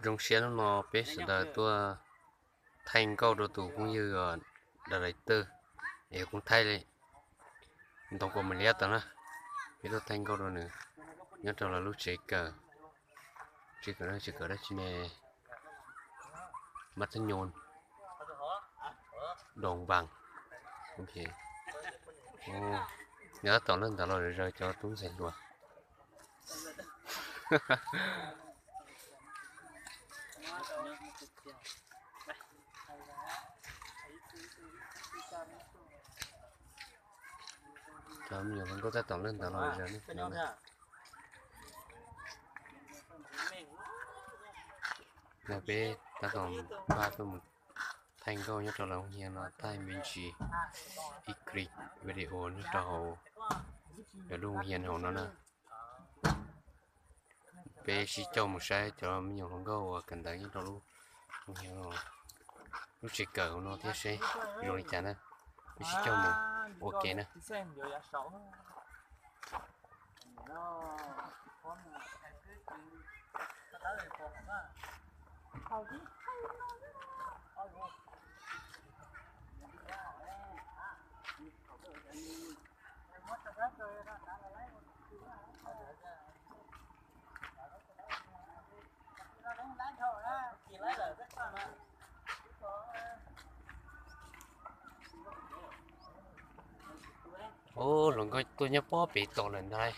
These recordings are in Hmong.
Zoo siab hnub no peb sawv daws tuaj thaij nkauj rau tus phooj ywg Director, es kuv thaij li ntoo kuas mus liab tau na, peb tuaj thaij nkauj rau nws nyob rau lawv lub tsev kawm, tsev kawm no tsev kawm dab tsi ne, Mab Thab Nyoos, Doos Vaas. Nws tab tom lawm ntawd los zawg cov tub ntxhais hluas. Cov me nyuam hluas nkauj tab tom lawm ntawd los zawg ne. No peb tab tom npaj tuaj mus thaij nkauj nyob rau lawv nkauj hia no, thaij me ntsis ib clip video nyob rau hauv lawv lub nkauj hia hauv no na. Peb sib coj mus saib cov me nyuam hluas nkauj uas kawm ntawv nyob rau lub nkauj hia, lub tsev kawm hauv no thiab seb zoo li cas na. Peb sib coj mus ua ke na. Ub, hluas nkauj tuaj nyob pob pem tod lawm ntag.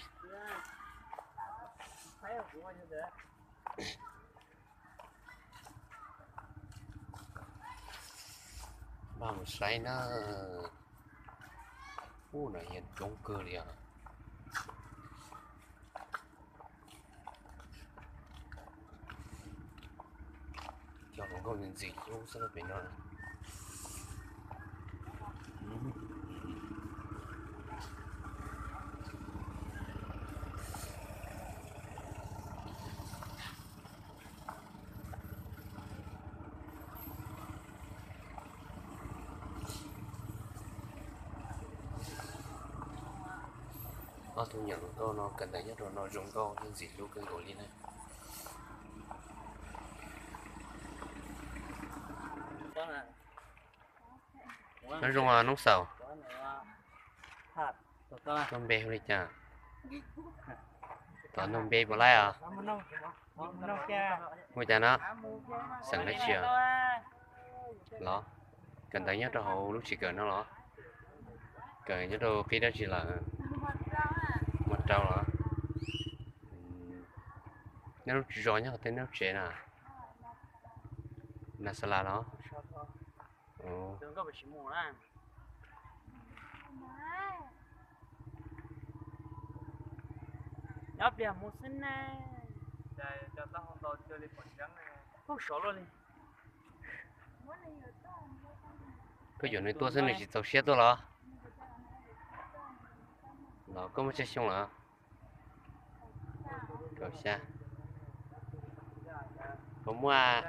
Npaj mus saib na. Ub, no yog coob kawg li os. Cov hluas nkauj ntxim hlub xwb pem no. Ob tug me nyuam hluas nkauj no kawm ntawv nyob rau no zoo nkauj thiab ntxim hlub kawg nkaus li na. Nyob zoo noob xaus. Koj npe hu li cas? Thov nug npe puas laib os? Hu cas no? Xeem dab tsi os? Los, kawm ntawv nyob rau hauv lub tsev kawm no los? Kawm nyob rau qib dab tsi lawm? Hmo rau los? Neb lub zos nyob qhov twg, neb lub tsev na? Nas Xas Las los? Nyob pliag mus xwb ne. Koj yuav nws tuaj xwb nws tsis txaus siab tuaj los? Los koj muaj tsawg xyoo lawm? Kaum xya. Puas muaj,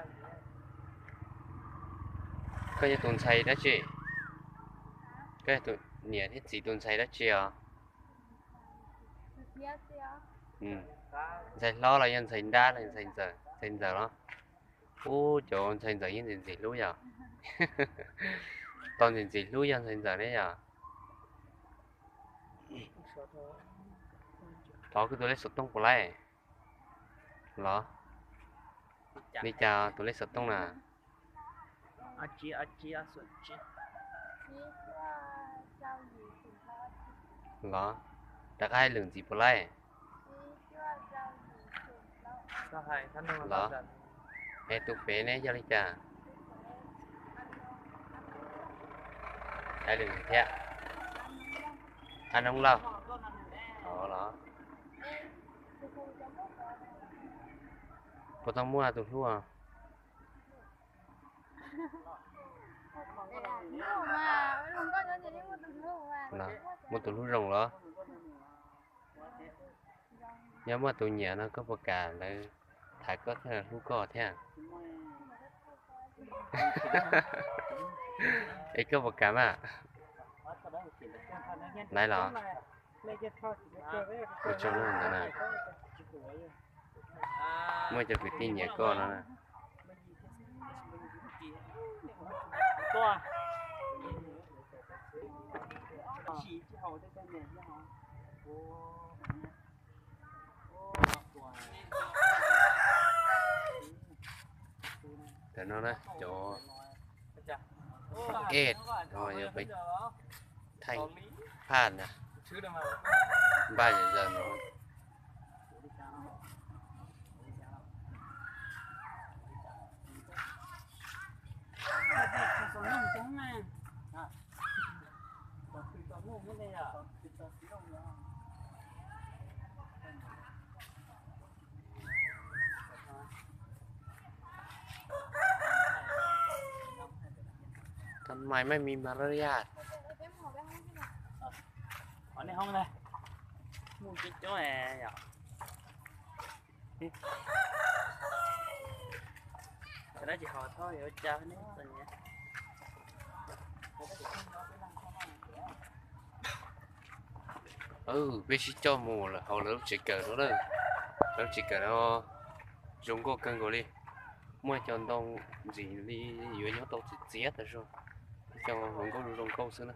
koj yog tus ntxhais dab tsi? Koj yog tus niam thiab txiv tus ntxhais dab tsi os? Ntxhais hlob los yog ntxhais nrab los ntxhais ntxawm? Ntxhais ntxawm los? Ub, cov ntxhais ntxawm yeej ntxim ntxim hlub yom. Tos ntxim ntxim hlub yog ntxhais ntxawm ne yom. Thov koj tus lej xov tooj puas laib los? Li cas tus lej xov tooj na? Los, rov qab hais lwm ntxiv puas laib? Los, es tus pem ne yog li cas? Hais lwm thiab. A Noob Lauj. Los, puas tau muaj tus hlub? Muaj tus hlub zoo los? Yog muaj tus nyiam no koj puas kam lawv thaiv koj thiab hlub koj thiab? Es koj puas kam mas? Laiv los? Ua tsaug ntawd na. Muaj cov kwv tij nyiam koj no na. Tam no na cov ej no yog peb thaij phaj na, npaj yom yog no. Tao mày mày mì mà ra ya. Mus coob coob yom. Cov no tsis haus thauj yuav ua cas ne. Peb sib coj mus hauv lawv lub tsev kawm no na. Lawv lub tsev kawm no zoo nkauj kawg nkaus li. Muaj cov ntoo ntxim li yuav nyob tau txias txias tas zog. Cov hluas nkauj zoo nkauj xwb na.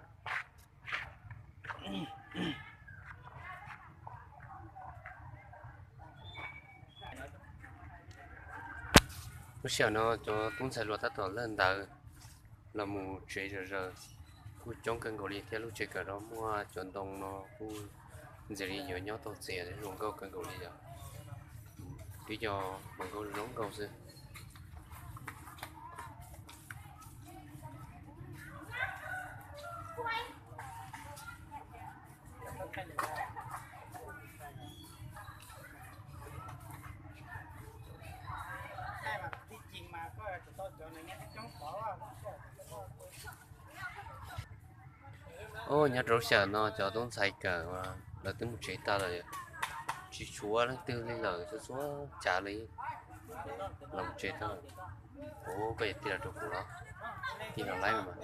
Lub sij hawm no cov tub ntxhais hluas tab tom lawv ntawd los mus tsev zom zaws, kuj coob kawg nkaus li thiab. Lub tsev kawm no muaj cov ntoo no kuj ntxim li yuav nyob tau txias zoo nkauj kawg nkaus li yom. Twb yog hluas nkauj zoo nkauj xwb. Os, nyob rau lub sij hawm no cov tub ntxhais kawm lawv twb mus tsev tag lawm, tsis tshuav leej twg li lawm, txhua txhua cav li los tsev tag lawm. Ua koj yuav tig los rau kuv los, tig los laib mas.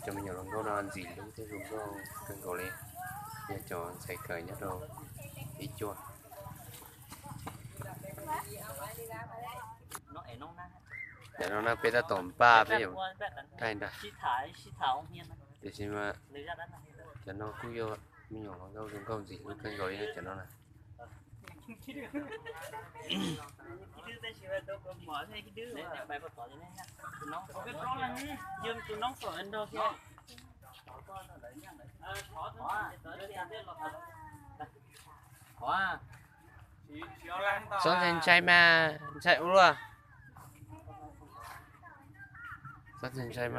Cov me nyuam hluas nkauj no ntxim hlub thiab zoo nkauj kawg nkaus li, yog cov ntxhais kawm nyob rau ib cuaj. Tam no na peb tab tom npaj peb yuav thaij nrag, tiam sis mas cov no kuj yog me nyuam hluas nkauj zoo nkauj ntxim hlub kawg nkaus li cov no na. Txhob ntshai ntshai mas ntshai ua luaj. Txhob ntshai ntshai mas.